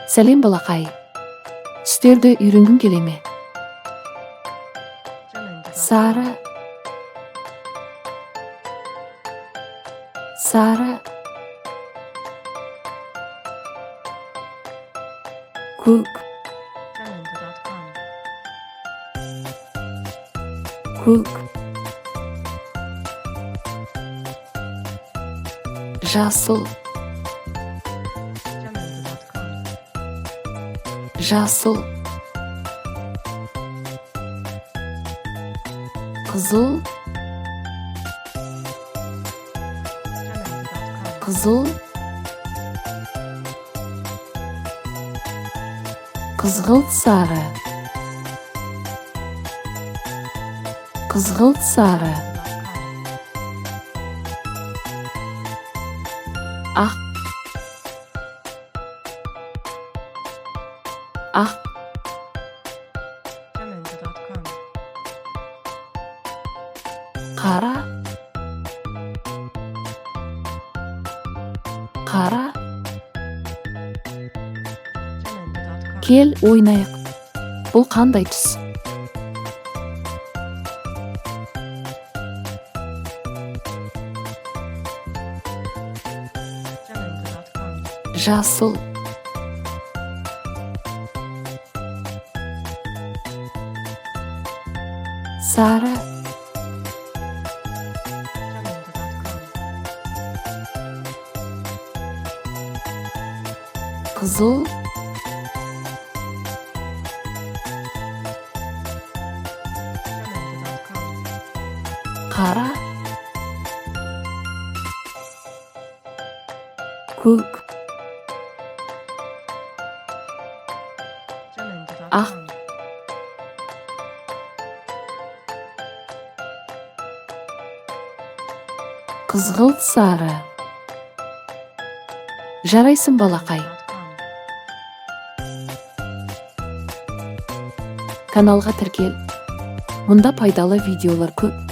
Сәлем, балақай! Түстерді үйренгің келе ме? Jamendo.com. Сары, сары, көк, Jamendo.com. Көк, жасыл, Jamendo.com. Жасыл, қызыл, Jamendo.com. Қызыл, қызғылт сары, қызғылт сары, .com. Ақ, ақ, Jamendo.com. Қара, қара. Jamendo.com. Кел, ойнайық. Бұл қандай түс? Jamendo.com. Жасыл, сары, Jamendo.com. Қызыл, Jamendo.com. Қара, көк, Jamendo.com. Ақ, қызғылт сары. Жарайсың, балақай! Jamendo.com. Каналға тіркел. Мұнда пайдалы видеолар көп.